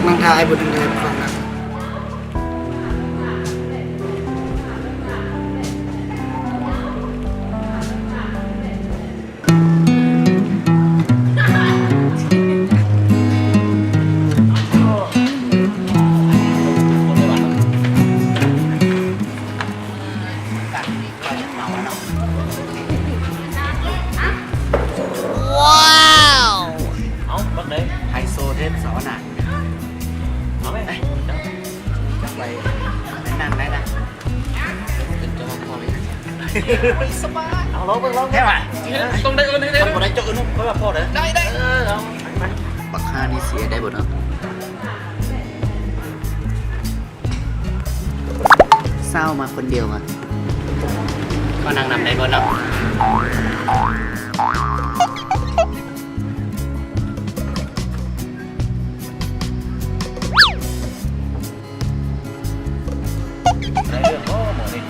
ນັ່ງຖ້າອ້າຍບຸນເດີ ຟັງນະ. ວ້າວ ເອົ້າ ບັກໃດ ໄຮໂຊເດ້ ສາວນາ ເອົາໄປ ຈັກໄປ ນັ້ນໄດ້ນະ ເປັນເຈົ້າຂອງພໍ່ເລີຍ ສະບາຍ ເອົາ ລອງເບິ່ງ ລອງເບິ່ງ ແທ້ຫວາ ຕ້ອງໄດ້ເອີ້ນໃຫ້ໄດ້ ບໍ່ໄດ້ ເຈົ້າເອີ້ນຂ້ອຍວ່າພໍ່ເດີ ໄດ້ ໄດ້ ເອີ ເອົາ ໄປ ບັກຫ່ານີ້ເສຍໄດ້ບໍ່ເນາະ? ເຊົ້າມາຄົນດຽວມາ ຂໍນັ່ງນຳໄດ້ບໍ່ເນາະ? ໄດ້ເລື່ອງບໍ່ໝໍນີ້?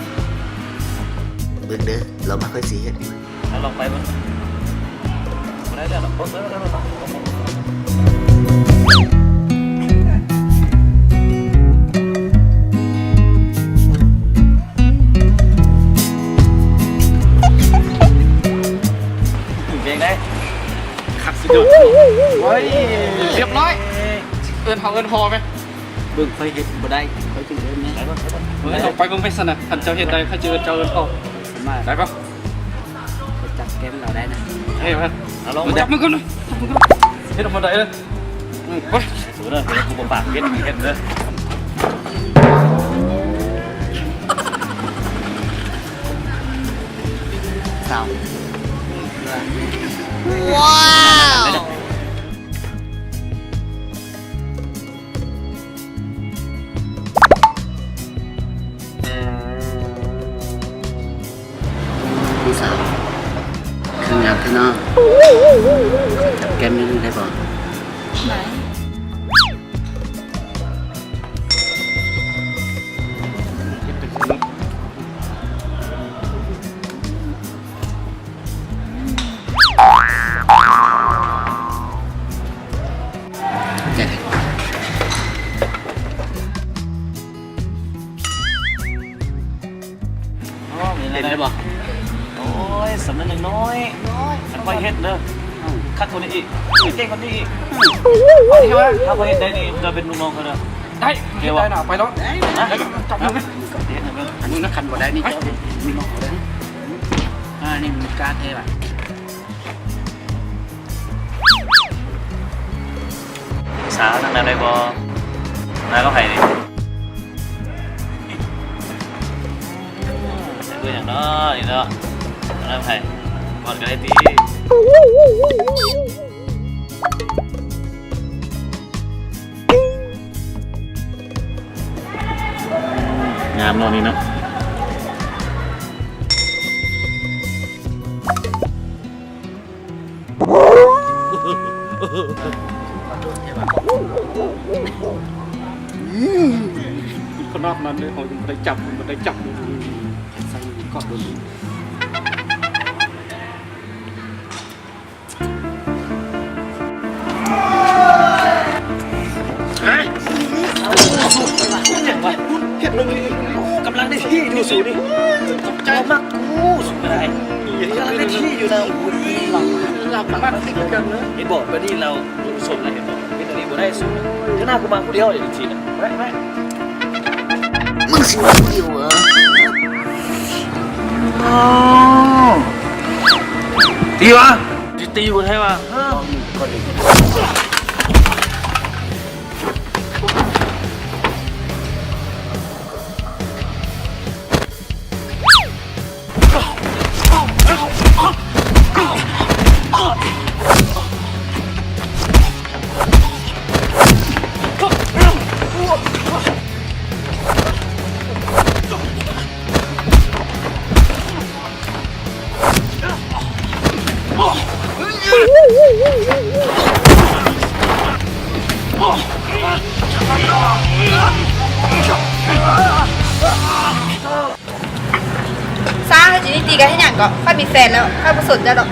ເບິ່ງເດີ ລອງມາ ຂ້ອຍຊິເຮັດ. ເອົາລອງໄປເບິ່ງ ບໍ່ໄດ້ແລ້ວ ເບິ່ງເດີ ເບິ່ງເດີ ເປັນຈັ່ງໃດ ຄັກສຸດຍອດ ໂອ້ຍ ຮຽບຮ້ອຍ ເອີ້ນເຮົາເອີ້ນພໍ່ແມະ ເບິ່ງຂ້ອຍເຮັດບໍ່ໄດ້ ຂ້ອຍຈຶ່ງເອີ້ນແມ່ ເອີ ຕ້ອງໄປເບິ່ງແມ່ຊັ້ນນະ ຄັນເຈົ້າເຮັດໄດ້ ຂ້ອຍຈະເອີ້ນເຈົ້າເອີ້ນພໍ່ ໄດ້ບໍ່? ໄປຈັບແກ້ມລາວໄດ້ນະ ເອີ ມາ ເອົາລອງ ມາຈັບມັນກ່ອນນະ ຈັບມັນກ່ອນ ເຮັດອອກມາໄດ້ເດີ ອືມ ໄປ ສູເດີ ເຮັດ ກູບໍ່ປາກເຮັດ ເຮັດເດີ ສາວ ວ້າວ ຜູ້ສາວ ຄືງາມແທ້ເນາະ ຈັບແກ້ມໜ້ອຍໜຶ່ງໄດ້ບໍ່? ໄດ້. ເປັນໄດ້ບໍ່? ໂອ້ຍ ສຳເລັດຍັງນ້ອຍ ຄັນຂ້ອຍເຮັດເດີ ຄັກກວ່ານີ້ອີກ ເກັ່ງກວ່ານີ້ອີກ ຖ້າຂ້ອຍເຮັດໄດ້ນີ້ ຈະເປັນລູກນ້ອງຂ້ອຍເດີ ໄດ້ ເຮັດໄດ້ນະ ໄປໂລດ ຈັບມື ເຮັດໃຫ້ເບິ່ງ ອັນນີ້ນະ ຄັນບໍ່ໄດ້ນີ້ ເຈົ້າເປັນລູກນ້ອງຂ້ອຍເດີ ອ່າ ນີ້ມັນກ້າແທ້ຫວາ. ສາວ ນັ່ງນຳໄດ້ບໍ່? ມາກັບໃຜນີ້? ເບິ່ງຫຍັງເນາະນີ້ເນາະ ມານຳໃຜ? ກ່ອນກໍໄດ້ຕິ. ງາມເນາະນີ້ເນາະ. ຂະໜາດນັ້ນເດ້ ເຮົາຍັງບໍ່ໄດ້ຈັບ ບໍ່ໄດ້ຈັບເລີຍ ໃສ່ກອດໂດນ. ເຮັດເບິ່ງນີ້ ກຳລັງໄດ້ທີ່ຢູ່ສູນີ້ ຕົກໃຈ ບໍ່ມັກກູສູກໍໄດ້ ກຳລັງໄດ້ທີ່ຢູ່ນະ ໂອ້ຍ ລຳບາກຄືກັນເນາະ ເຫັນບໍ່ ບາດນີ້ລາວສົນລະ ເຫັນບໍ່ ເຮັດອັນນີ້ບໍ່ໄດ້ສູ ເທື່ອໜ້າກູມາຜູ້ດຽວ ຈັ່ງຊີ້ນະ ໄປ ໄປ ມຶງຊິມາຜູ້ດຽວຫວາ? ຕີຫວາ? ຊິຕີບໍ່ແທ້ຫວາ? ຊ້າ ເຮົາຊິໄດ້ຕີກັນເຮັດຫຍັງເກາະ? ຂ້ອຍມີແຟນແລ້ວ ຂ້ອຍບໍ່ສົນເຈົ້າດອກ.